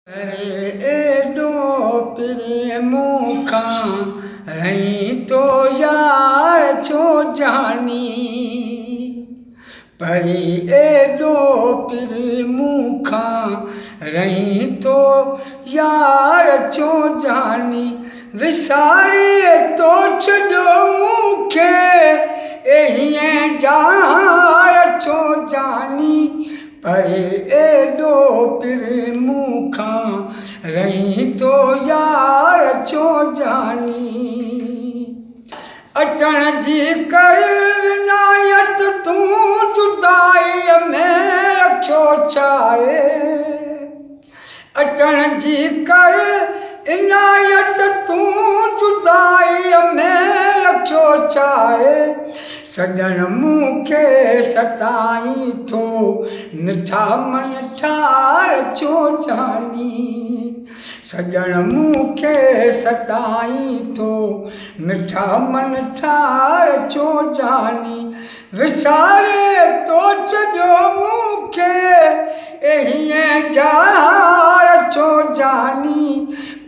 پري ايڏو پرين مون کان رهين ٿو يار ڇو جاني پري ايڏو پرين مون کان رهين ٿو يار ڇو جاني وساري تو ڇڏيو مون کي ايهين جار ڇو جاني پري ايڏو پرين مون کان رهين ٿو يار ڇو جاني اچڻ جي ڪر عنايت تون جدائيء ۾ رکيو ڇاهي اچڻ جي ڪر عنايت تون جدائيء ۾ رکيو ڇاهي سڄڻ مون کي ستائين ٿو مٺا من ٺار ڇو جاني سڄڻ مون کي ستائين ٿو مٺا من ٺار ڇو جاني وساري تو ڇڏيو مون کي ايهين جار ڇو جاني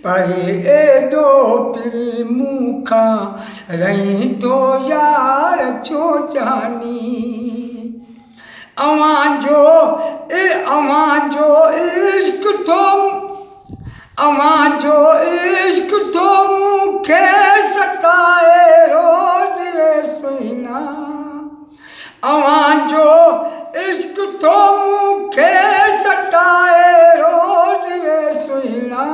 پري ايڏو پرين مون کان رهين ٿو يار ڇو جاني اوهان جو اوهان جو عشق ٿو اوهان جو عشق ٿو مون کي ستائي روز اي سهڻا اوهان جو عشق ٿو مون کي ستائي روز اي سهڻا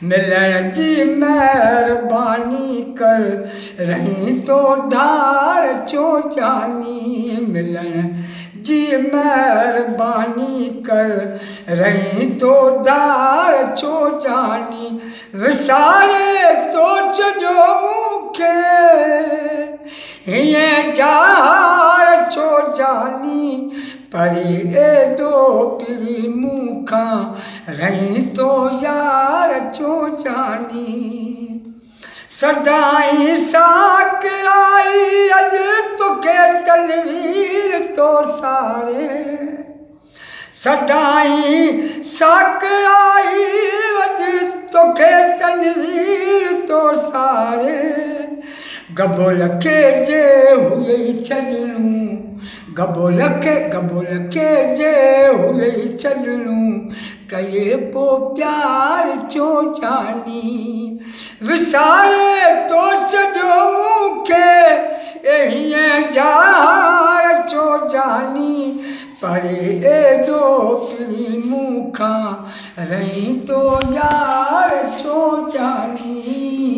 ملڻ جي مهرباني ڪر رهين ٿو ڌار ڇو جاني ملڻ جي مهرباني ڪر رهين ٿو ڌار ڇو جاني وساري تو ڇڏيو مون کي هيئن جار ڇو جاني پري ايڏو پرين مون کان رهين ٿو يار ڇو جاني سدائين ساڪرائي اڄ توکي تنوير ٿو ساري سدائين ساڪرائي اڄ توکي تنوير ٿو ساري گبول کي جي هئي ڇڏڻو گبول کي گبول کي جي هئي ڇڏڻو ڪئي پو پيار ڇو جاني وساري تو ڇڏيو مون کي ايهين جار ڇو جاني پري ايڏو پرين مون کان رهين ٿو يار ڇو جاني.